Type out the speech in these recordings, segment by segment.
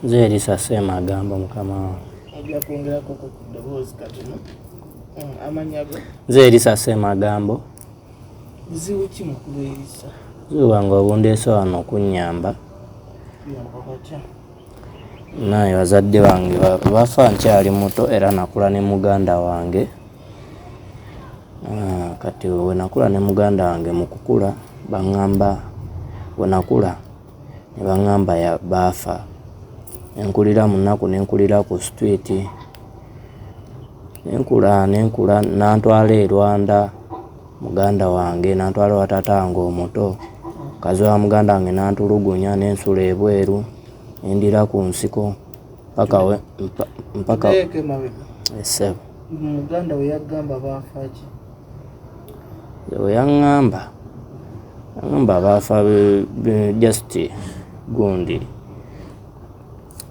Nze Erisa Semagambo mukama wange. Ojja kwongerako ku ddoboozi katono. Amannya go? Nze Erisa Semagambo. Buzibu ki mukulu Erisa? Buzibu bwange obundeese wano okunnyamba. Kuyamba batya? Naye bazadde bange bafa nkyali muto era nakula ne muganda wange. Ah, kati we nakula ne muganda wange mu kukula baŋŋamba we nakula ne baŋŋamba baafa. Ne nkulira mu nnaku ne nkulira ku street ne nkula ne nkula n'antwala e Rwanda muganda wange n'antwala ewa taata wange omuto. Mukazi wa muganda wange n'antulugunya ne nsula ebweru ne ndira ku nsiko mpaka we mpaka Tuddeeko emabega. Ssebo. Muganda we yagamba baafa ki? We yaŋŋamba, yaŋŋamba baafa just gundi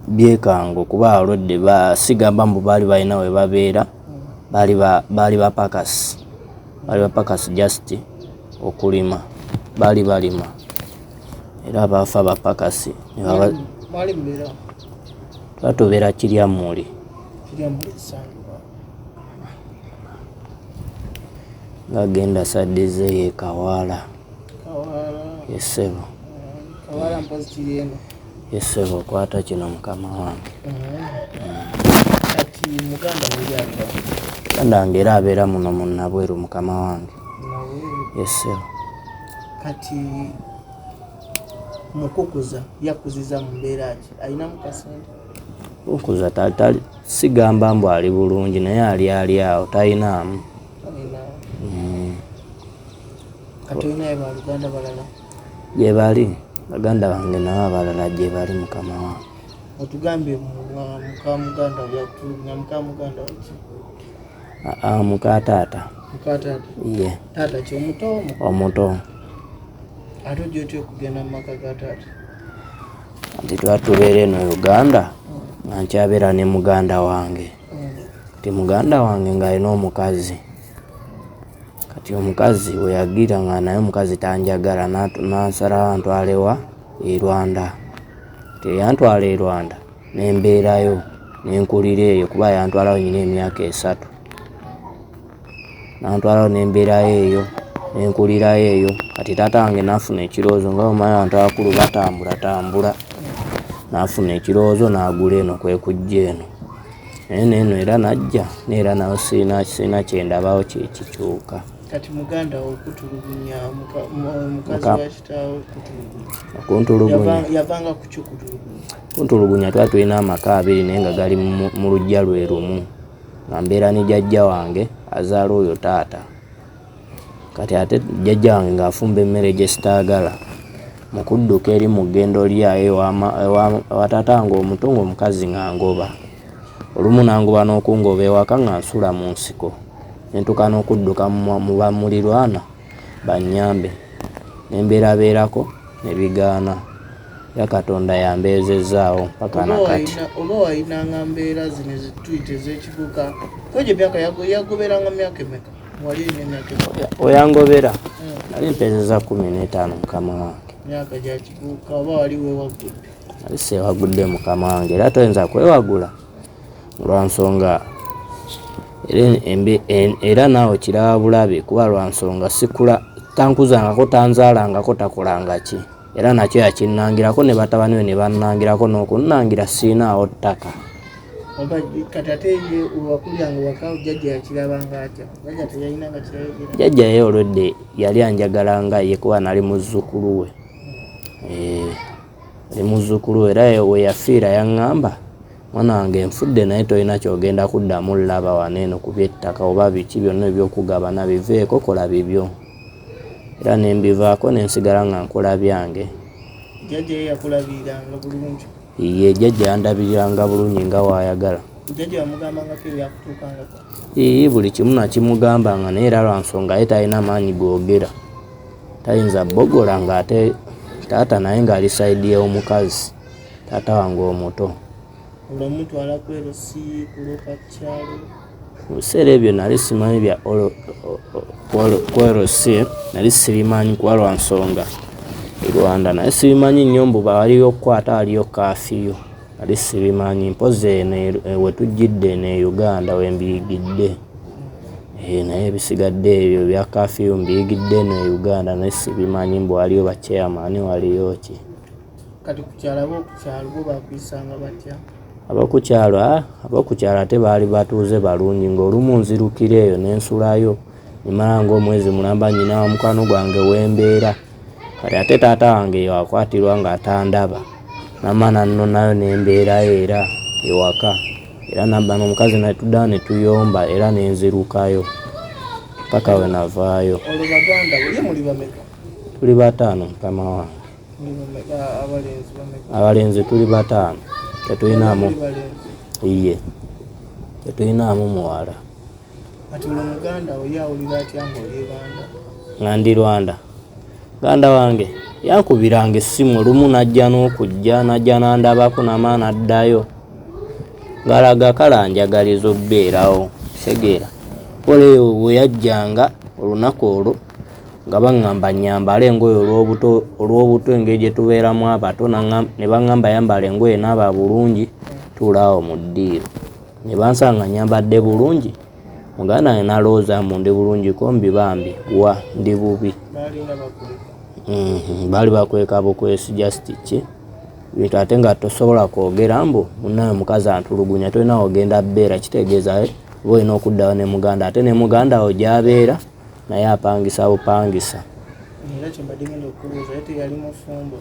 byekango kuba already sigamba mbu baali balina we babeera, baali bapakasi, baali bapakasi just okulima, baali balima era baafa bapakasi. Mwali mubeera? Twali tubeera Kiryammuli. Kiryammuli esangibwa? Nga genda saddize ye Kawaala. Kawaala. Ye ssebo. Kawaala mpozi kiri eno. Ye ssebo, kwata kino mukama wange. Kati muganda wo yali aliwa? Muganda wange era abeera muno mu Nabweru mukama wange. Nabweru. Ye ssebo. Kati mukukuza yakuziza mu mbeera ki? Alinamu kasente? Mukuza sigamba mbu ali bulungi naye ali ali awo talinaamu. Talina. Kati olinayo baluganda balala? Gye bali baganda bange nabo abalala gye bali mukama wange. Otugambye muka muganda wo yakutulugunya, muka muganda wo ki? Aa, muka taata. Muka taata? Ye. Taata ki, omuto? Omuto. Ate ojja otya okugenda mu maka ga taata? Anti twali tubeera eno Uganda nga nkyabeera ne muganda wange. Kati muganda wange ng'alina omukazi. Kati omukazi we yagira nga naye omukazi tanjagala n'ansalawo antwale wa? E Rwanda. Kati yantwala e Rwanda ne mbeerayo ne nkulira eyo kuba yantwalayo nnyina emyaka 3. N'antwalayo ne mbeerayo eyo ne nkulirayo eyo. Kati taata wange n'afuna ekirowoozo nga bw'omanyi abantu abakulu batambulatambula. N'afuna ekirowoozo n'agula eno kwe kujja eno. Naye n'eno era n'ajja neera nayo sirina kye ndabawo kikyuka. Kati muganda wo okutulugunya, mukazi wa kitaawo okutulugunya. Okuntulugunya. Yavanga ku ki okutulugunya? Okuntulugunya twali tulina amaka abiri naye nga gali mu luggya lwe lumu. Nga mbeera ne jjajja wange azaala oyo taata. Kati ate jjajja wange ng'afumba emmere gye sitaagala. Mu kudduka eri mu ggendo lyayo ewa taata wange omuto ng'omukazi ng'angoba. Olumu n'angoba n'okungoba ewaka nga nsula mu nsiko. Ne ntuuka n'okudduka mu bamuliraanwa bannyambe. Ne mbeerabeerako ne bigaana. Era Katonda yambeezezzaawo mpaka na kati. Oba walinanga mbeera zino zetuyita ez'ekibuga, kwegyo emyaka yagoberanga myaka emeka? Wali olina emyaka emeka? Oyangobera nali mpezezza 15 mukama wange. Myaka gya kibuuka oba wali weewagudde? Nali seewagudde mukama wange era toyinza kwewagula lwa nsonga era naawe kiraba bulabe kuba lwa nsonga sikula tankuzangako tanzaalangako takolanga ki era nakyo yakinnangirako ne batabani be ne bannangirako n'okunnangira siinaawo ttaka. Oba kati ate ye wakuliranga waka jjajja yakirabanga atya? Jjajja teyalinanga kyeyayogera? Jjajja ye olwedde yali anjagala nga ye kuba nali muzzukulu we. Nali muzzukulu we era we yafiira yaŋŋamba mwana wange nfudde naye tolina ky'ogenda kuddamu laba wano eno ku by'ettaka oba biki byonna eby'okugabana biveeko kola bibyo. Era ne mbivaako ne nsigala nga nkola byange. Jjajja ye yakulabiriranga bulungi? Ye jjajja yandabiriranga bulungi nga w'ayagala. Jjajja wamugambangako ebyakutuukangako? Ii, buli kimu nakimugambanga naye era lwa nsonga ye talina maanyi googera. Tayinza bbogola ng'ate taata naye ng'ali sayidi y'omukazi, taata wange omuto. Olwo mutwala ku LC kulopa ku kyalo? Mu biseera ebyo nali simanyi bya ku LC, nali sibimanyi kuba lwa nsonga e Rwanda naye sibimanyi nnyo mbu waliyo okukwata waliyo kaafiyu. Nali sibimanyi, mpozi eno wetujjidde eno e Uganda wembiyigidde. Naye ebisigadde ebyo ebya curfew mbiyigidde eno e Uganda, naye sibimanyi mbu waliyo ba chairman, waliyo ki. Kati ku kyalo, ab'okukyalo bo bakuyisanga batya? Ab'okukyalo, ab'okukyalo ate baali batuuze balungi, ng'olumu nzirukira eyo nensulayo nimala ng'omwezi mulamba nyina wa mukwano gwange wembeera. Kati ate taata wange wakwatirwa ng'atandaba, namma nannonayo nembeerayo era ewaka, era nabba n'omukazi netuddayo netuyomba era nenzirukayo paka we navaayo. Olwo baganda bo, ye muli bameka? Tuli bataano, mukama wange. Muli bameka? Abalenzi bameka? Abalenzi tuli bataano, tetulinaamu. Muli balenzi? Iye, tetulinaamu muwala. Kati olwo muganda wo ye awulira atya ng'oli e Rwanda? Nga ndi Rwanda, muganda wange yankubiranga essimu olumu, najja n'okujja, najja n'andabako, namala n'addayo ng'alaga kale anjagaliza obbeerawo, kitegeera. Kola eyo bwe yajjanga olunaku olwo nga baŋŋamba nnyambale engoye olw'obuto engeri gye tubeeramu abato, ne baŋŋamba yambala engoye naaba bulungi, tuula awo mu ddiiro. Ne bansanga nnyambadde bulungi, muganda wange n'alowooza mbu ndi bulungi, kombi bambi wa ndi bubi. Baalinga bakweka? Baali bakweka bukwesi, just ki bintu, ate nga tosobola kwogera mbu munnaye omukazi antulugunya, tolina wogenda bbeera, kitegeeza oba olina okuddayo ne muganda, ate ne muganda wo gy'abeera naye apangisa bupangisa. Era kyembadde ngenda okubuuza, ye teyali mufumbo?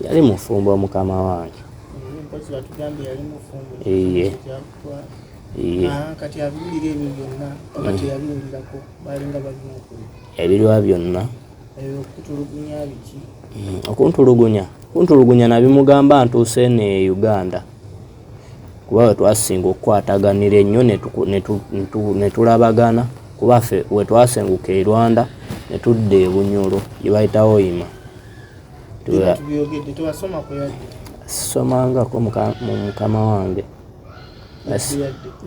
Yali mufumbo, mukama wange. Mpozi batugambye yali mufumbo. Iye. Kyakutwala. Iye. Kati abiwulira ebyo byonna oba teyabiwulirako? Balinga babimukulira? Ebiriwa byonna? Ebyo okutulugunya biki? Okuntulugunya nabimugamba ntuuse eno e Uganda, kuba we twasinga okukwataganira ennyo ne tulabagana, kuba ffe we twasenguka e Rwanda ne tudda e Bunyoro gye bayita Hoima. Byonna tubyogedde, tewasomako yadde? Sisomangako, mu mukama wange.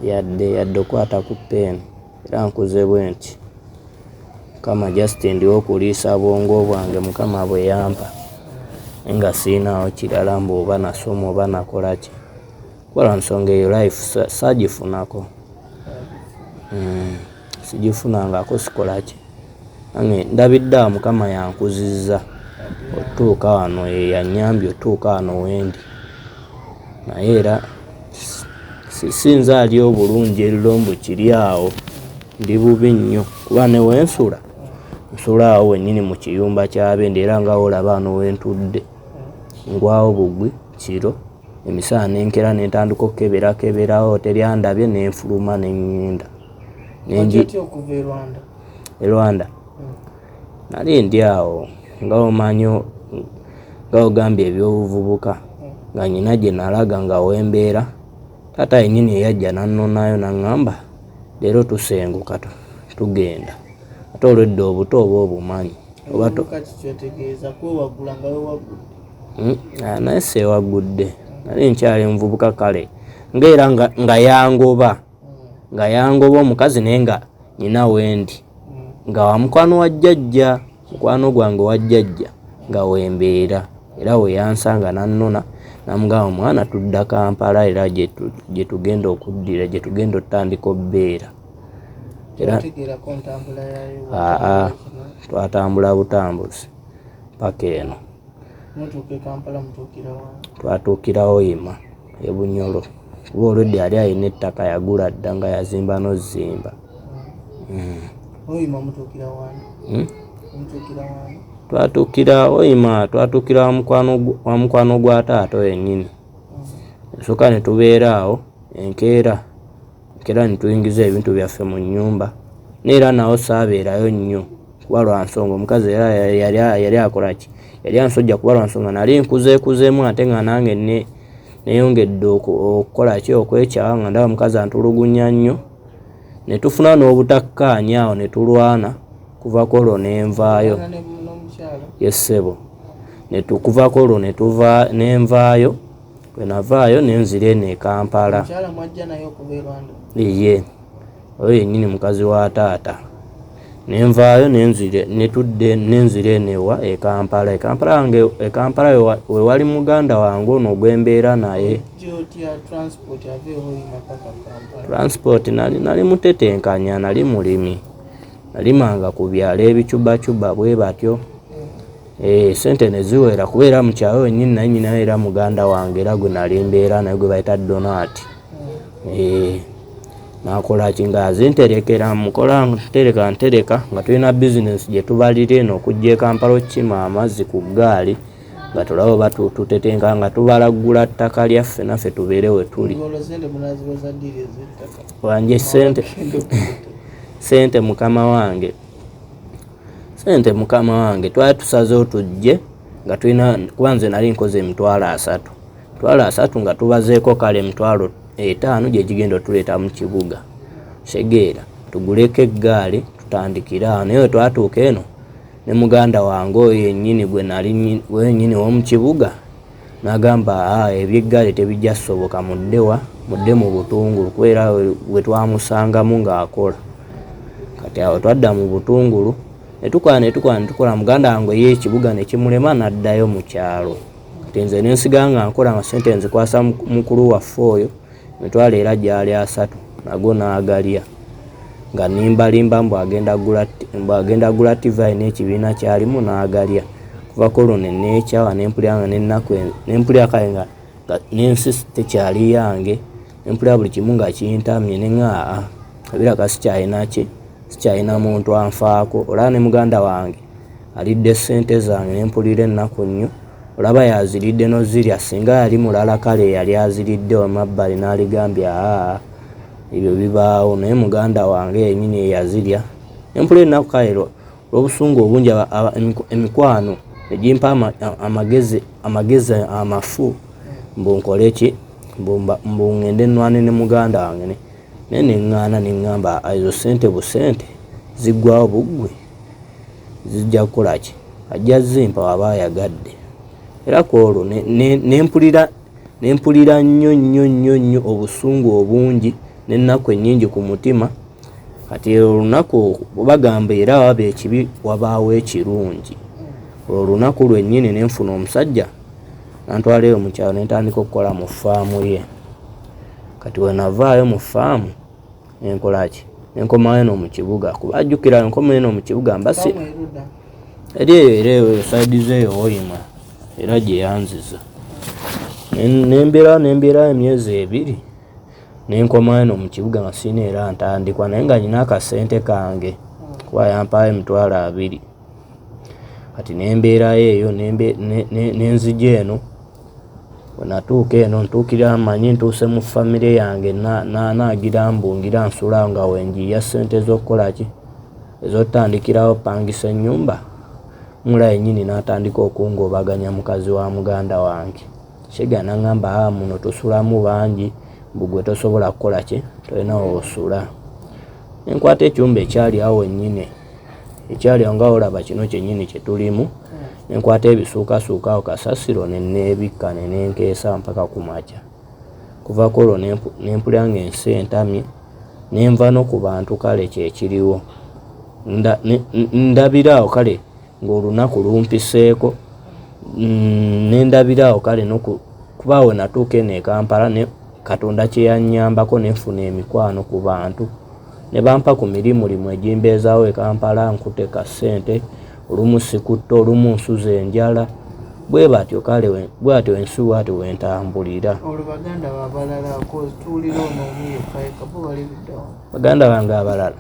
Yadde? Yadde okwata ku peeni, era nkuze bwe nti, Mukama, just ndiwo okuliisa bwongo bwange Mukama bwe yampa, naye nga siinaawo kirala mbu oba nasoma oba nakola ki, kuba lwa nsonga eyo life saagifunako. Sigifunangako, sikola ki, nange ndabidde awo Mukama yankuzizza otuuka wano, ye yannyambye otuuka wano wendi, naye era si nze ali obulungi erro mbu kiri awo, ndi bubi nnyo, kuba ne wensula nsula awo wennyini mu kiyumba ky'abendi, era nga wolaba wano wentudde, ngwawo bugwi kiro, emisana nenkera nentandika okukeberakeberawo teryandabye nenfuluma neŋŋenda. Wajja otya okuva e Rwanda? E Rwanda nali ndi awo nga omanyi, nga ogambye ebyobuvubuka, nga nyina gye nalaga nga wembeera, taata yennyini eyajja nannonayo naŋŋamba leero tusenguka tugenda, ate olwedda obuto oba obumanyi. Obuvubuka kikyotegeeza kwewaggula nga wewaggudde? Naye seewaggudde, nali nkyali muvubuka, kale ngaera nga yangoba, nga yangoba omukazi, naye nga nyina wendi nga wa mukwano wa jjajja, mukwano gwange wa jjajja nga wembeera, era we yansanga nannona namugamba omwana tudda Kampala, era gye tugenda okuddira, gye tugenda otandika obbeera. Era Tegeerako ntambula yaayo? Aa, twatambula butambuzi paka eno. Mutuuka e Kampala mutuukira wa? Twatuukira Hoima e Bunyoro, kuba olwedda yali alina ettaka yagula dda nga yazimba n'ozimba. Hoima mutuukira wani? Mutuukira wani? Twatuukira Hoima, twatuukira wa mukwano gwa taata oyo yennyini. Nsooka ne tubeera awo enkeera, enkeera ne tuyingiza ebintu byaffe mu nnyumba, neera nawo saabeerayo nnyo kuba lwa nsonga omukazi era yali akola ki, yali ansojja, kuba lwa nsonga nali nkuzeekuzeemu, ate nga nange neyongedde okukola ki, okwekyawa, nga ndaba omukazi antulugunya nnyo, ne tufuna n'obutakkaanya awo ne tulwana, kuva ku olwo ne nvaayo. N'omukyala? Yes ssebo, kuva ku olwo ne tuva ne nvaayo, bwe navaayo ne nzira eno e Kampala. Omukyala mwajja naye okuva e Rwanda? Iye, oyo yennyini mukazi wa taata. Nenvaayo nenzire netudde nenzira eno ewa e Kampala. E Kampala wange e Kampala we wali muganda wange ono gwembeera naye. Transport nali mutetenkanya, nali mulimi, nalimanga ku byalo ebicubacuba bwe batyo. Sente ne ziwera kubeera mu kyalo wennyini, naye nyinayo era muganda wange era gwe nali mbeera naye gwe bayita Donati. Nakola ki nga azinterekera, mukola ntereka ntereka nga tulina bizinensi gye tubalira eno okujja e Kampala okukima amazzi ku ggaali, nga tulaba oba tutetenka nga tubalagula ttaka lyaffe naffe tubeere we tuli. Wanje sente sente mukama wange, sente mukama wange, twali tusazeewo tujje nga tulina, kuba nze nali nkoze 30,000, 30,000 nga tubazeeko kale 50,000 gye gigenda otuleeta mu kibuga, segeera tuguleko eggaali tutandikire awo. Naye we twatuuka eno ne muganda wange oyo yennyini gwe nali wennyini w'omu kibuga n'agamba ebyeggaali tebijja kusoboka, mudde wa mudde mu butungulu, kubeera we twamusangamu ng'akola. Kati awo twadda mu butungulu netukola netukola netukola, muganda wange ye ekibuga nekimulema n'addayo mu kyalo. Kati nze nensigala nga nkola nga sente nzikwasa mukulu waffe oyo, emitwalo era gyali 30 nago n'agalya nga nimbalimba mbu agenda gula TV alina ekibiina kyalimu n'agalya. Kuva ku olwo ne neekyawa nempulira nga n'ennaku nempulira kale nga n'ensi tekyali yange, nempulira buli kimu nga kintamye, ne ŋŋaa ebiraka sikyalina ki, sikyalina muntu anfaako. Olaba ne muganda wange alidde ssente zange nempulira ennaku nnyo, olaba yaziridde n'ozirya, singa yali mulala kale yali aziridde wamabbali n'aligambye aa ebyo bibaawo, naye muganda wange yennyini eyazirya. Nempulira ennaku kale olw'obusungu obungi, emikwano negimpa amagezi amafu mbu nkole ki, mbu ŋŋende nnwane ne muganda wange, naye ne ŋŋaana ne ŋŋamba ezo ssente busente ziggwawo buggwe, zijja kukola ki, ajja zimpa waba ayagadde. Era ku olwo nempulira nnyo nnyo nnyo nnyo obusungu obungi n'ennaku ennyingi ku mutima. Kati olunaku bagamba era waba ekibi wabaawo ekirungi, olunaku lwennyini nenfuna omusajja nantwala eyo mu kyalo ne ntandika okukola mu ffaamu ye. Kati we navaayo mu ffaamu nenkola ki, nenkomawo eno mu kibuga, kuba ajjukira nkoma eno mu kibuga mbasi eri eyo era eyo sayidi zeeyo Hoima era gye yanziza. Nembeerawo emyezi 2 nenkomawo eno mu kibuga nga sirina era ntandikwa, naye nga nina akasente kange kuba yampaayo 20,000. Kati nembeerayo eyo nenzija eno, bwe natuuka eno ntuukira mmanyi ntuuse mu famire yange, naagira mbu ngira nsula nga wenjiya ssente z'okukola ki, ez'otandikirawo pangisa ennyumba. Mula yennyini n'atandika okungobaganya mukazi wa muganda wange. Shega n'aŋŋamba muno tusulamu bangi, mbu gwe tosobola kukola ki, tolina w'osula. Nenkwata ekyumba ekyali awo wennyini, ekyali awo nga olaba kino kyennyini kye tulimu, nenkwata ebisuukasuuka awo kasasiro ne neebikka ne nenkeesa mpaka ku makya. Kuva ku olwo nempulira ng'ensi entamye, nenva no ku bantu kale kyekiriwo. Ndabira awo kale ng'olunaku lumpiseeko, nendabira awo kale kuba awo natuuka eno e Kampala ne Katonda kye yannyambako nenfuna emikwano ku bantu, ne bampa ku mirimulimu egimbeezaawo e Kampala, nkutte ka ssente, olumu sikutte, olumu nsuza enjala, bwe batyo kale bwe batyo ensi bw'atyo bwe ntambulira. Olwo baganda bo abalala tuwulira ono omu yekka yekka, bo bali ludda wa? Baganda bange abalala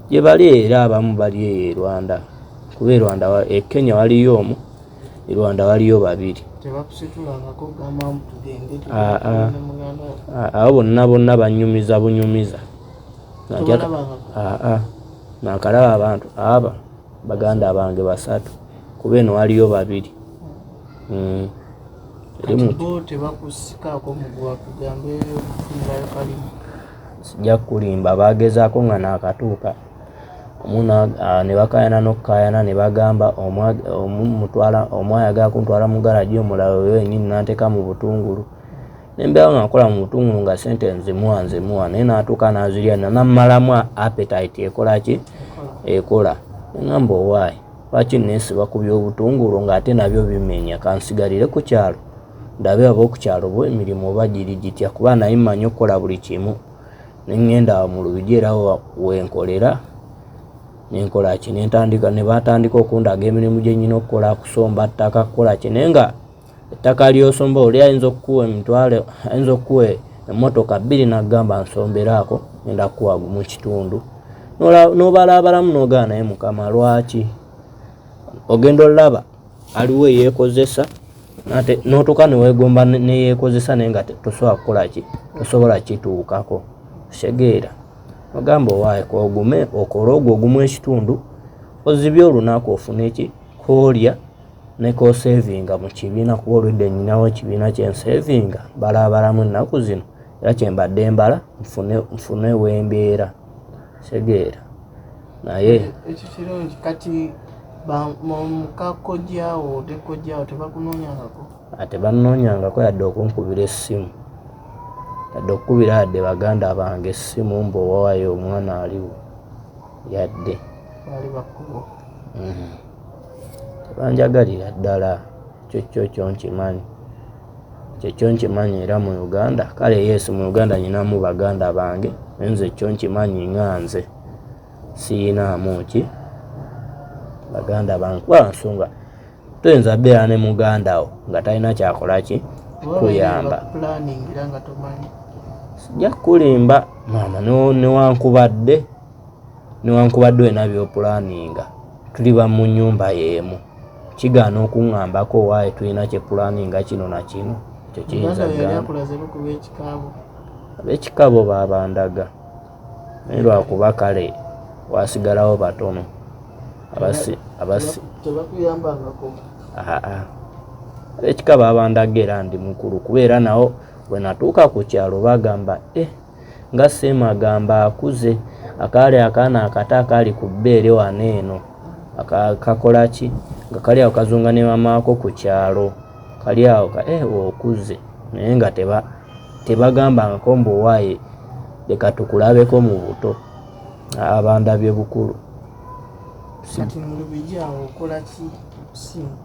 gye bali era abamu bali eyo e Rwanda, kuba e Rwanda e Kenya waliyo omu, e Rwanda waliyo 2. Tebakusitulangako kugamba mbu tugende muganda wo? Abo bonna bonna bannyumiza bunyumiza. Tobalabangako? Naakalaba abantu aba baganda bange 3, kuba eno waliyo 2. Kati bo tebakusikaako muguwa tugambe okufunirayo kalimu? Sijja kukulimba, baagezaako nga naakatuuka omu ne bakaayana n'okukaayana ne bagamba omu ayagala kuntwala mu garagi, omulala oyo yennyini n'anteeka mu butungulu. Ne mbeera nga nkola mu butungulu nga ssente nzimuwa nzimuwa, naye n'atuuka n'azirya nammalamu appetite ekola ki? Ekola. Neŋŋamba owaayi, lwaki neesiba ku by'obutungulu ng'ate nabyo bimenya? Kansigalire ku kyalo ndabe ab'oku kyalo bo emirimu oba giri gitya, kuba naye mmanyi okukola buli kimu. Ne ŋŋenda awo mu Lubigi era wenkolera, nenkola ki, nentandika, ne batandika okundaga emirimu gye nnyina okukola, kusomba ttaka, kukola ki. Naye nga ettaka ly'osomba oli ayinza okukuwa emitwalo, ayinza okukuwa emmotoka 2 n'agamba nsomberaako, ngenda kukuwa gumu kitundu. N'obalaabalamu n'ogaana, naye Mukama lwaki? Ogenda olaba aliwo eyeekozesa, ate n'otuuka ne weegomba neyeekozesa, naye nga tosobola kukola ki, tosobola kituukako. Kitegeera? Ogamba owaaye k'ogume okole ogwo ogumu ekitundu, ozibye olunaku ofune ki k'olya ne k'oseevinga mu kibiina, kuba olwedde nnyinawo ekibiina kye nseevinga mbalaabalamu ennaku zino, era kye mbadde mbala nfune wembeera. Kitegeera? Naye ekyo kirungi. Kati muka kojjaawo ne kojjaawo tebakunoonyangako? Tebanoonyangako yadde okunkubira essimu, yadde okukubira yadde baganda bange essimu mbu owaayo omwana aliwo, yadde. Baali bakkubo. Tebanjagalira ddala, ekyo kyo kyo nkimanyi, ekyo kyo nkimanyi. Era mu Uganda, kale yes, mu Uganda nyinamu baganda bange, naye nze kyo nkimanyi nga nze siyinaamu ki baganda bange, kuba nsonga toyinza beera ne muganda wo nga talina kyakola ki kuyamba. Planningira nga tomanyi. Sijja kukulimba maama, newankubadde olina by'oplanninga, tuliba mu nnyumba y'emu, kigaana okuŋŋambako owaaye tulina kye planninga kino na kino, ekyo kiyinza Muganda we yali gamba. akulazeeko ku b'ekikaabo? Ab'ekikabo baabandaga, naye lwakuba kale wasigalawo batono. Abasi abasi Tebakuyambangako? Aa, ab'ekika babandaga era ndi mukulu, kuba era nawo bwe natuuka ku kyalo bagamba nga Ssemagamba akuze, akaali akaana akato akaali ku bbeere wano eno kakola ki nga kali awo kazunga ne mamaako ku kyalo, kali awo okuze, naye nga tebagambangako mbu owaaye leka tukulabeko mu buto, abandabye bukulu. Kati mu Lubigi awo okola ki okusinga?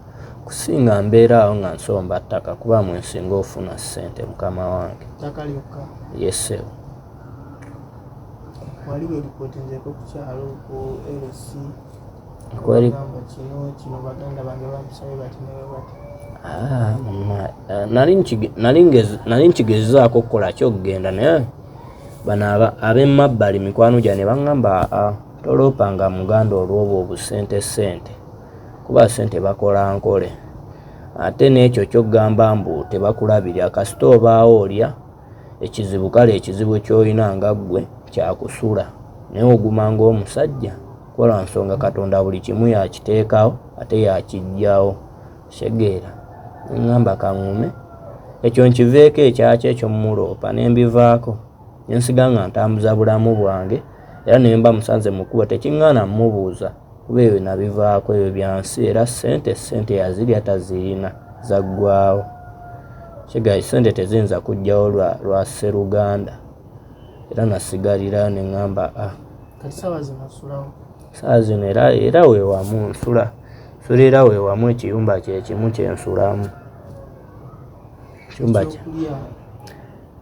Kusinga mbeera awo nga nsomba ttaka, kuba mwe nsinga ofuna ssente mukama wange. Ttaka lyokka? Yes ssebo. Wali weeripootinzeeko ku kyalo ku LC? Bagamba kino kino, baganda bange bampisayo bati ne bwe bati. Nali nkigezaako okukola ki okugenda, naye bano ab'emabbali mikwano gyange ne baŋŋamba aa toloopanga muganda olw'obwo obusente ssente, kuba ssente bakola nkole, ate n'ekyo ky'okugamba mbu tebakulabirira, kasita obaawo olya. Ekizibu kale ekizibu ky'olina nga ggwe kyakusula, naye oguma ng'omusajja, kuba lwa nsonga Katonda buli kimu yakiteekawo ate yakiggyawo. Kitegeera? Ne ŋŋamba kaŋŋume ekyo nkiveeko, ekyaki eky'omuloopa ne mbivaako, ne nsiga nga ntambuza bulamu bwange, era ne mba musanze mu kkubo tekiŋŋaana mmubuuza, kuba ebyo nabivaako, ebyo bya nsi, era ssente ssente yazirya tazirina, zaggwaawo. Kitegeera ssente teziyinza kuggyawo lwa sseruganda, era nasigalirayo ne ŋŋamba Kati ssaawa zino osulawo? Ssaawa zino era weewamu nsula, nsula era weewamu, ekiyumba kye kimu kye nsulamu.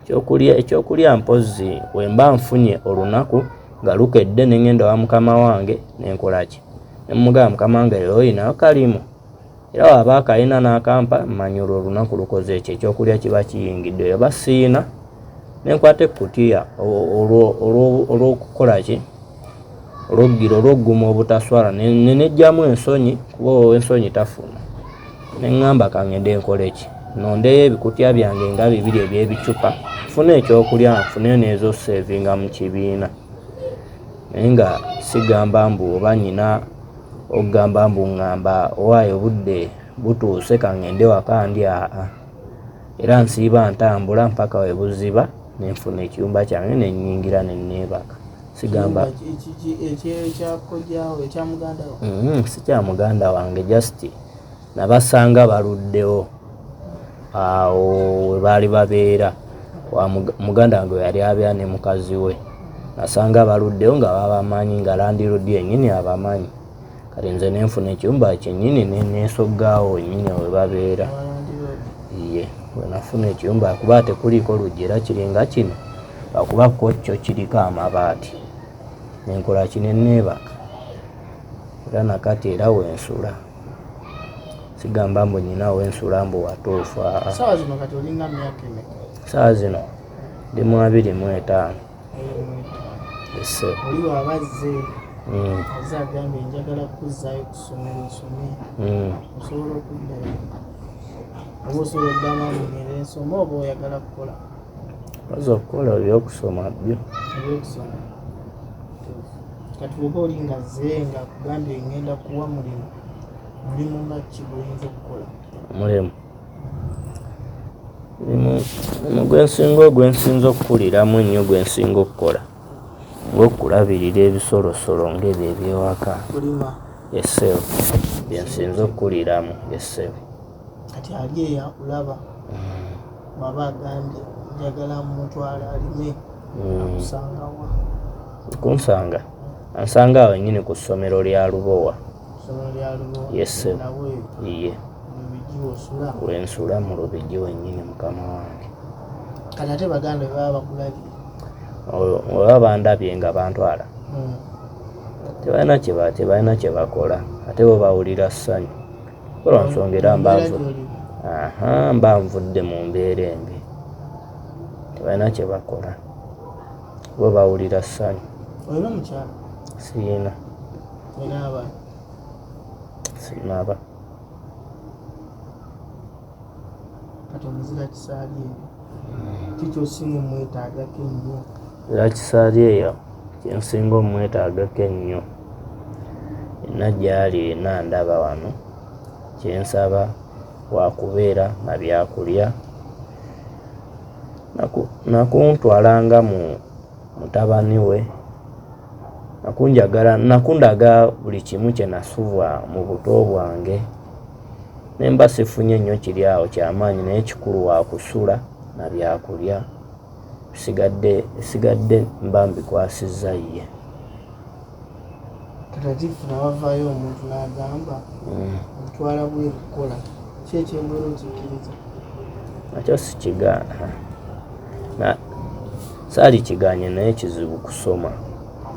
Ekyokulya? Ekyokulya mpozzi bwe mba nfunye olunaku nga lukedde ne ŋŋenda wa mukama wange ne nkola ki, ne mmugamba mukama wange leero olinayo kalimu, era bw'aba akalina n'akampa mmanya olwo olunaku lukoze ki, ekyokulya kiba kiyingidde. Oba siyina ne nkwata ekkutiya olw'okukola ki, olw'oggira olw'ogguma obutaswala, ne neggyamu ensonyi, kuba ow'ensonyi tafuna, ne ŋŋamba kaŋŋende nkole ki, nnondeyo ebikutya byange nga 2 eby'ebicupa, nfune ekyokulya nfune n'ez'oseevinga mu kibiina. Naye nga sigamba mbu oba nnyina okugamba mbu ŋŋamba owaaye obudde butuuse kaŋŋende waka ndye, aa, era nsiiba ntambula mpaka we buziba ne nfuna ekiyumba kyange ne nnyingira ne neebaka. Sigamba Ekya kojjaawo, ekya muganda wo? Si kya muganda wange, just nabasanga baluddewo awo we baali babeera, muganda wange we yali abeera ne mukazi we. Nasanga baluddewo nga babamanyi, nga landiroodi yennyini abamanyi. Kati nze nenfuna ekiyumba kyennyini nenesoggaawo wennyini we babeera. Ye wenafuna ekiyumba kuba tekuliiko luggi era kiringa kino, lwakuba ko kyo kiriko amabaati. Nenkola ki, neneebaka era nakati era wensula. Sigamba mbu nyina wensula mbu watuufu. Saawa zino kati olinga myaka emeka? Saawa zino ndi mu 25. Oli waba azze azze agambye njagala kuzzaayo ku ssomero osome, osobola okuddayo oba osobola okugamba mbu ngende nsome oba oyagala kukola? Oza okukola ebyokusoma byo. Ebyokusoma. Kati oba oli nga azze nga akugambye ngenda kuwa mulimu, mulimu nga ki gw'oyinza okukola? Mulimu mulimu gwensinga okukuliramu ennyo, gwensinga okukola ng'okulabirira ebisolosolo ng'ebyo ebyewaka. Kulima. Essebo, byensinza okukuliramu essebo. Kati ali eyo akulaba waba agambye njagala mutwala alime, akusangawa? Kunsanga ansanga awo wennyini ku ssomero lya Lubowa. Ssomero lya Lubowa? Yes. Nabweru? Iye. Lubigi osula? Wensula mu Lubigi wennyini mukama wange. Kati ate baganda bwe baba bakulabye? Oba bandabye nga bantwala, tebalina kye bakola, ate bo bawulira ssanyu olwa nsonga era mba nvudde mu mbeera embi, tebalina kye bakola, bo bawulira ssanyu. Olina omukyala? Siyina. Olina abaana? Sinaba. Kati omuzira kisaali eyo kikyosinga omwetaagako ennyo? Muzira kisaali eyo kyensinga omwetaagako ennyo, yenna gy'ali yenna ndaba wano, kyensaba wakubeera na byakulya nakuntwala nga mu mutabani we, nakunjagala, nakundaga buli kimu kye nasubwa mu buto bwange. Nemba sifunye nnyo kiri awo kyamaanyi, naye kikulu wakusula na byakulya, bisigadde mba mbikwasizza ye. Kati ate wavaayo omuntu n'agamba otwala bweru kukola, ki ekyebweru okikkiriza? Nakyo sikigaana, saali kiganye, naye kizibu kusoma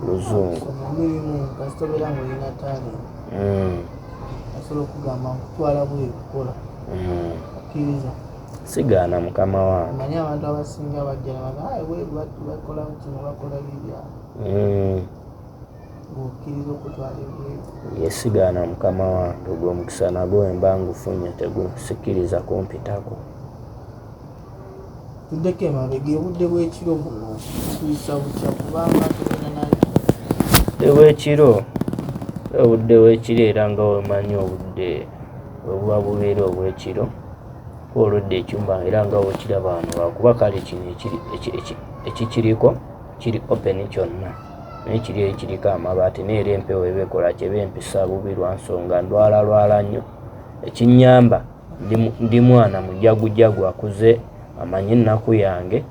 luzungu. Omulimu kasita obeera ng'olina talenti, osobola okugamba nkutwala bweru kukola, okkiriza? Sigaana mukama wange. Omanyi abantu abasinga bajja nebagamba bweru bakola kino bakola bibya, ng'okkiriza okutwala ebweru? Ye sigaana mukama wange, ogwo omukisa nagwo wemba ngufunye tegusikkiriza kumpitako. Tuddeko emabega, obudde bw'ekiro buno kuyisa butya kubanga tugenda naye? Obudde bw'ekiro, obudde bw'ekiro era nga wemanyi obudde bwe buba bubeera obw'ekiro, kuba olwedda ekyumba era nga wekiraba wano, lwakuba kale kino ekikiriko kiri open kyonna, naye kiri ekiriko amabaati, naye era empewo eba ekola kyeba empisa bubi lwa nsonga ndwalalwala nnyo. Ekinnyamba ndi mwana mujagujagu akuze amanyi ennaku yange,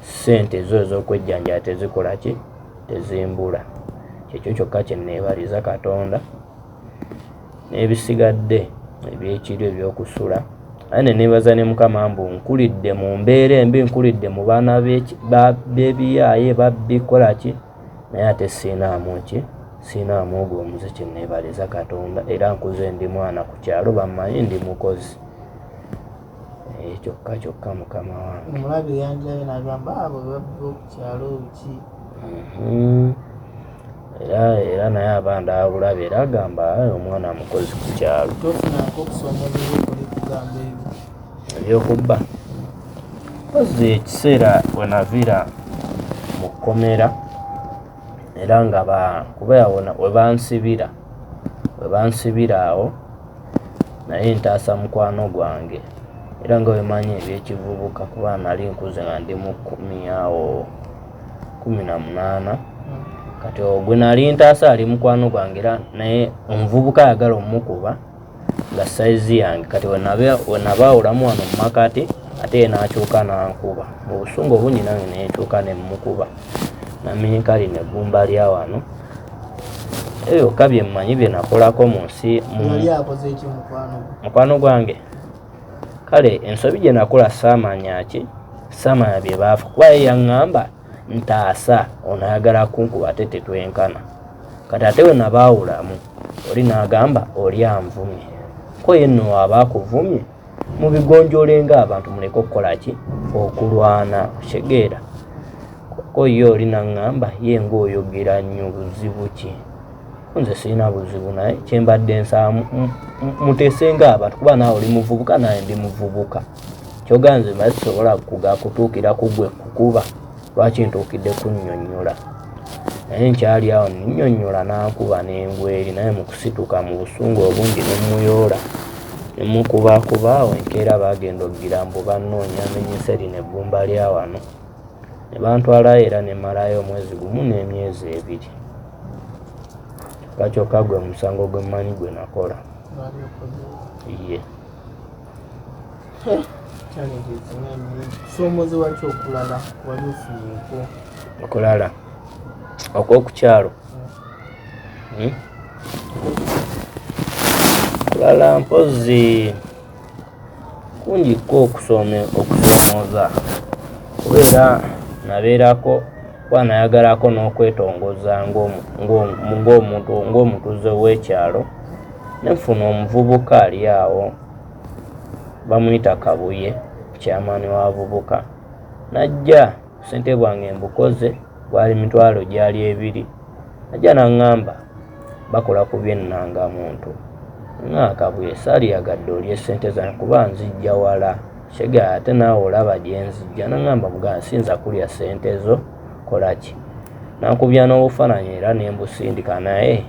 ssente zo ez'okwejjanjaba tezikola ki, tezimbula. Kyekyo kyokka kye neebaliza Katonda, n'ebisigadde ebyekiro ebyokusula. Aye ne neebaza ne Mukama mbu nkulidde mu mbeera embi, nkulidde mu baana b'ebiyaaye babbi kola ki, naye ate siinaamu ki, siinaamu ogwo omuze, kye neebaliza Katonda. Era nkuze ndi mwana ku kyalo, bammanyi ndi mukozi. Kyokka kyokka mukama wange. Omulabe yanjirayo n'agamba abo babbi b'oku kyalo ki? Era naye aba ndaba bulabe, era agamba omwana mukozi ku kyalo. Tofunako okusoomoozebwa okuli kugamba ebyo? Ebyokubba? Mpozi ekiseera we naviira mu kkomera, era nga kuba we bansibira awo, naye ntaasa mukwano gwange. Era nga wemanyi ebyekivubuka, kuba nali nkuze nga ndi mu 10 awo, 18. Kati ogwe nali ntaasa ali mukwano gwange, era naye omuvubuka ayagala omukuba nga sayizi yange. Kati wenabaawulamu wano mu makati, ate ye n'akyuka n'ankuba. Mu busungu obungi nange ne nkyuka ne mmukuba. Namenyeka lino eggumba lya wano. Ebyo byokka bye mmanyi bye nakolako mu nsi. Yali akoze ki mukwano gwo? Mukwano gwange, kale ensobi gye nakola saamanya ki, saamanya bye baafa, kuba ye yaŋŋamba ntaasa ono ayagala kunkuba ate tetwenkana. Kati ate we nabaawulamu oli n'agamba oli anvumye, ko ye nno aba akuvumye mubigonjoole ng'abantu, muleke okukola ki, okulwana, okitegeera. Ko ye oli n'aŋŋamba ye ng'oyogera nnyo, buzibu ki? Nze sirina buzibu, naye kyembadde nsaba muteese ng'abantu, kuba naawe oli muvubuka naye ndi muvubuka. Kyogamba nze mba sisobola kutuukira ku ggwe kukuba, lwaki ntuukidde kunnyonnyola? Naye nkyali awo nnyonnyola n'ankuba n'engwa eri, naye mu kusituka mu busungu obungi ne mmuyoola ne mmukubakuba awo. Enkeera baagenda okugira mbu bannoonya, amenyese lino eggumba lya wano, ne bantwalayo era ne mmalayo omwezi gumu n'emyezi 2. Kyokka kyokka gwe musango gwe mmanyi gwe nakola. Wali okoze. Ye. Challenges nga nnyingi. Kusoomoozebwa ki okulala wali ofunyeeko? Okulala okw'okukyalo? Okulala mpozzi kungi ko okusoomooza, kubeera nabeerako kuba nayagalako n'okwetongoza ng'omuntu, ng'omutuuze w'ekyalo, ne nfuna omuvubuka ali awo bamuyita Kabuye, chairman w'abavubuka, najja busente bwange mbukoze bwali 200,000, najja n'aŋŋamba bakola ku by'ennangamuntu. Nga Kabuye saaliyagadde olye ssente zange kuba nzijja wala, kitegeera, ate naawe olaba gye nzijja. N'aŋŋamba muganda siyinza kulya ssente zo, kola ki? Nankubya n'obufaananyi era ne mbusindika, naye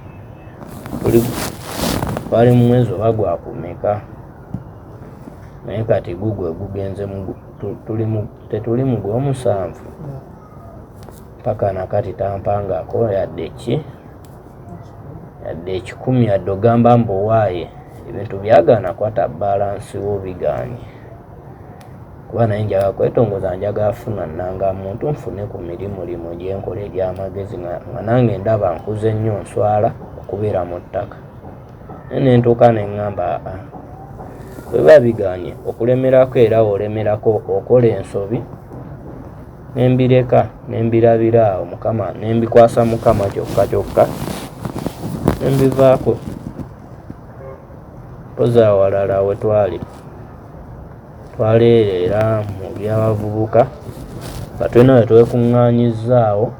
twali mu mwezi oba gwakumeka, naye kati gugwe gugenze tetuli mu gw'omusanvu paka nakati tampangako yadde ki, yadde 100, yadde ogamba mbu waaye ebintu byagaana kwata balance wo bigaanye, kuba naye njagala kwetongoza, njagala funa nnangamuntu, nfune ku mirimu limu gyenkola egy'amagezi, nga nange ndaba nkuze nnyo, nswala okubeera mu ttaka. Naye ne ntuuka ne ŋŋamba aa, bwe biba bigaanye okulemerako, era w'olemerako okola ensobi, ne mbireka ne mbirabira awo Mukama, ne mbikwasa Mukama kyokka kyokka ne mbivaako. Mpozzi awalala we twali twaleera era mu by'abavubuka nga tulina we twekuŋŋaanyizzaawo,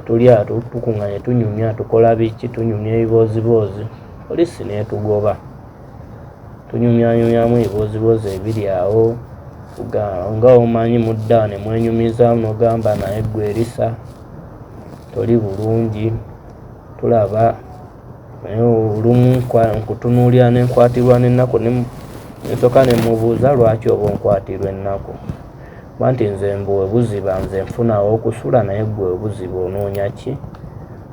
tuli awo tukuŋŋaanye tunyumya tukola biki, tunyumya ebibooziboozi, poliisi n'etugoba. Tunyumyanyumyamu ebibooziboozi ebiri awo nga omanyi mudda awo ne mwenyumizaamu n'ogamba naye ggwe Erisa toli bulungi, tulaba naye olumu nkutunuulira ne nkwatirwa n'ennaku, ne nsooka ne mubuuza lwaki oba onkwatirwa ennaku, kuba nti nze mbu we buziba nze nfuna aw'okusula, naye ggwe we buziba onoonya ki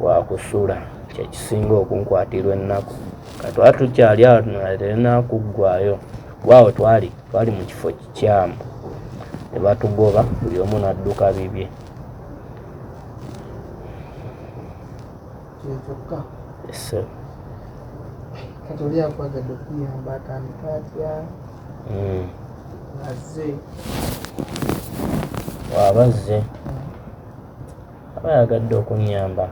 wakusula, kye kisinga okunkwatirwa ennaku. Kati twali tukyali awo nga terina kuggwaayo, kuba awo twali twali mu kifo kikyamu, ne batugoba buli omu n'adduka bibye. Kyekyokka? Ssebo. Kati oli akwagadde okuyamba atandika atya? Azze. Bw'aba azze aba ayagadde okunnyamba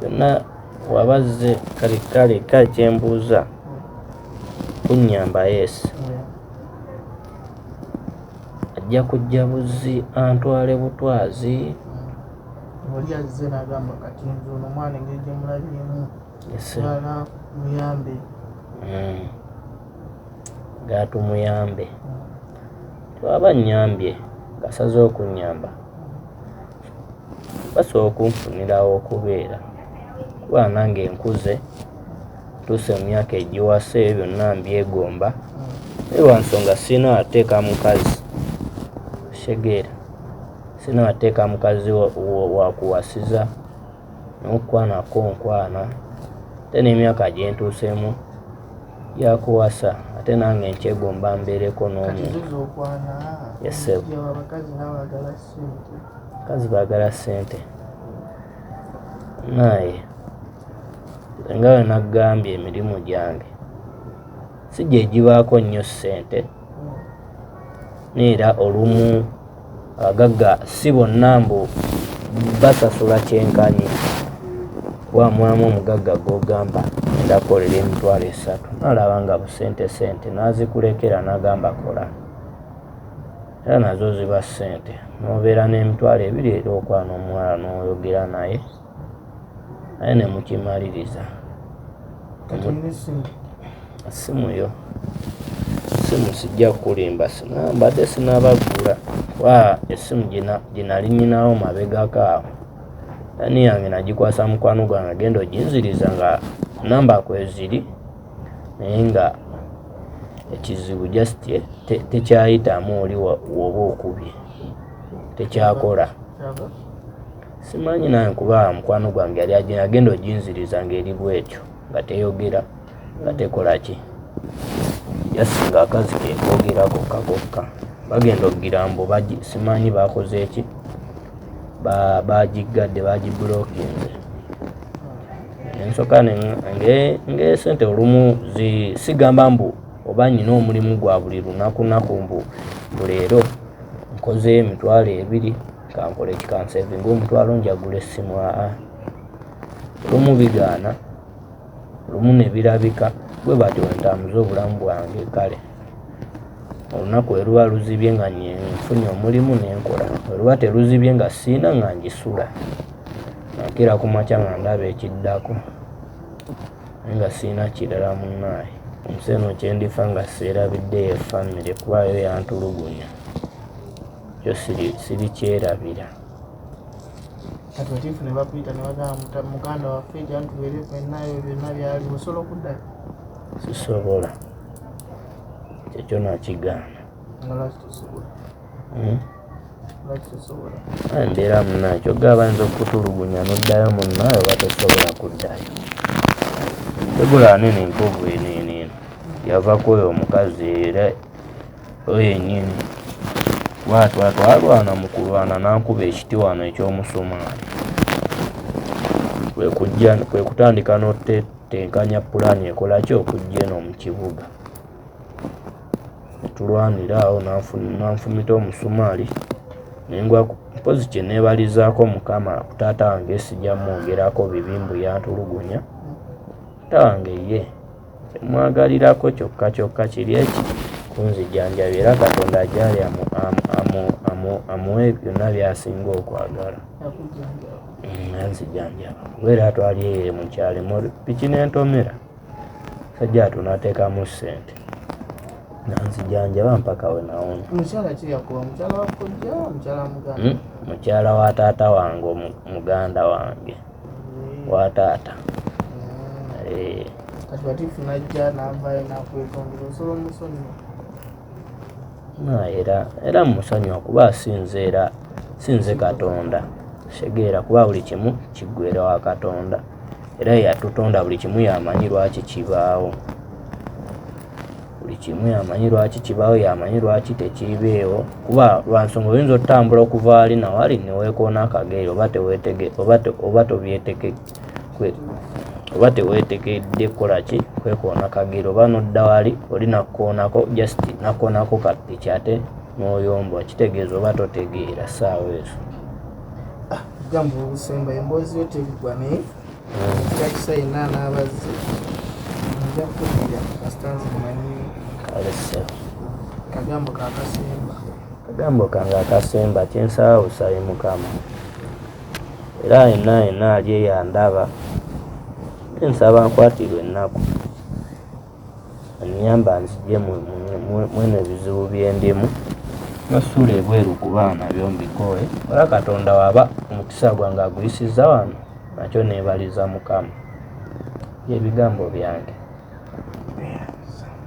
byonna, bw'aba azze kale kale kale kyembuuza kunnyamba, yes, ajja kujja buzzi antwale butwazi. Oli azze n'agamba kati nze ono omwana engeri gye mulabyemu Yes. njagala muyambe. Gaatumuyambe, twaba nnyambye ng'asazeewo okunnyamba, basobola okunfunirawo okubeera, kuba nange nkuze ntuuse mu myaka egiwasa, ebyo byonna mbyegomba, naye lwa nsonga sirina wateeka mukazi, okitegeera, sirina wateeka mukazi wakuwasiza, n'okukwanako nkwana, ate n'emyaka gye ntuuseemu gyakuwasa, Ate nange nkyegomba mbeereko n'omuntu. Yes, sir. Abakazi baagala ssente. Naye nga bwe nagambye emirimu gyange si gye gibaako nnyo ssente, neera olumu abagagga si bonna mbu basasula kyenkanyi. Wamwamu omugagga gw'ogamba ngenda kukolera 30,000, n'alaba nga busente sente n'azikulekera n'agamba kola, era nazo ziba ssente. N'obeera n'20,000 era okwana omuwala n'oyogera naye, naye ne mukimaliriza. Essimu yo, essimu sijja kukulimba, mbadde sinabagula kuba essimu gye nali nnyinawo mabegako awo ani yange nagikwasa mukwano gwange agenda oginziriza nga namba kweziri, naye nga ekizibu just tekyayitamu oli woba okubye tekyakola. Simanyi nange kuba mukwano gwange yali agenda oginziriza ng'eri bwetyo nga teyogera nga tekola ki, just nga akazi kekoogera kokka kokka. Bagenda okugira mbu simanyi bakoze eki, bagiggadde bagibulokinze. Ensooka ng'esente olumu sigamba mbu oba nnyina omulimu gwa buli lunaku naku mbu leero nkozeeyo 20,000 kankole ki, kansevinga 50 njagula essimu. Aa, olumu bigaana, olumu ne birabika. Bwe batyo bwe ntambuza obulamu bwange. Kale olunaku bwe luba luzibye nga nfunye omulimu ne nkola, bwe luba teruzibye nga siina nga ngisula, nkeera ku makya nga ndaba ekiddako, naye nga siina kirala munnaaye. Ensi eno kye ndifa nga seerabidde ye famire, kuba yo yantulugunya, kyo sirikyerabira. Kati batiifu ne bakuyita ne bagamba muganda waffe jangu tubeere ffenna, ebyo byonna byaliwo, osobola okuddayo? Sisobola, kyekyo nakigaana. Nga lwaki tosobola? Lwaki tosobola? Embeera munnaaye ky'ogamba bayinza okukutulugunya n'oddayo munnaaye oba tosobola kuddayo. Tegula nene enkovu eno eno eno yava ku oyo omukazi era oyo yennyini. Kuba twalwana mu kulwana n'ankuba ekiti wano eky'omusumaali. Kwe kutandika n'otetenkanya pulaani ekola ki okujja eno mu kibuga. Ne tulwanira awo n'anfumita omusumaali ne ngwa. Mpozzi kye neebalizaako Mukama taata wange sijja mmwogerako bibi mbu yantulugunya. Taata wange ye kyemwagalirako kyokka kyokka kiri eki kunzijanjaba, era Katonda gy'ali amuwe byonna by'asinga okwagala. Yanzijanjaba kuba era twali eyo mu kyalo piki n'entomera, musajja wattu n'ateekamu ssente nanzijanjaba mpaka we nawona. Mukyala ki yakuba? Mukyala wa kojja, mukyala wa muganda? Mukyala wa taata wange, muganda wange wa taata. Kati batiifu n'ajja n'avaayo n'akwetondera, osobola omusonyiwa? Era mmusonyiwa kuba asinze, era sinze Katonda segeera, kuba buli kimu kiggweera wa Katonda, era ye yatutonda, buli kimu y'amanyi lwaki kibaawo, buli kimu y'amanyi lwaki kibaawo, y'amanyi lwaki tekibeewo. Kuba lwa nsonga oyinza otambula okuva wali na wali ne weekoona akagere oba teweetekedde kukola ki, kwekoona kagere, oba n'odda wali oli nakkoonako just nakkoonako ka ppiki ate n'oyomba, kitegeeza oba totegeera ssaawa ezo. Gamba obusemba emboozi yo teggwa, naye kyakisa yenna anaabazze nja kukuddira kasita nze mmanyi. Kale ssebo. Kagambo kakasemba. Kagambo kange akasemba kyensaba busabi Mukama, era yenna yenna ali eyo andaba, nsaba nkwatirwe ennaku annyamba nzigye mweno ebizibu bye ndimu, n'osuula ebweru ku baana byo mbikooye. Ola Katonda waba omukisa gwange aguyisizza wano, nakyo neebaliza Mukama. By'ebigambo byange.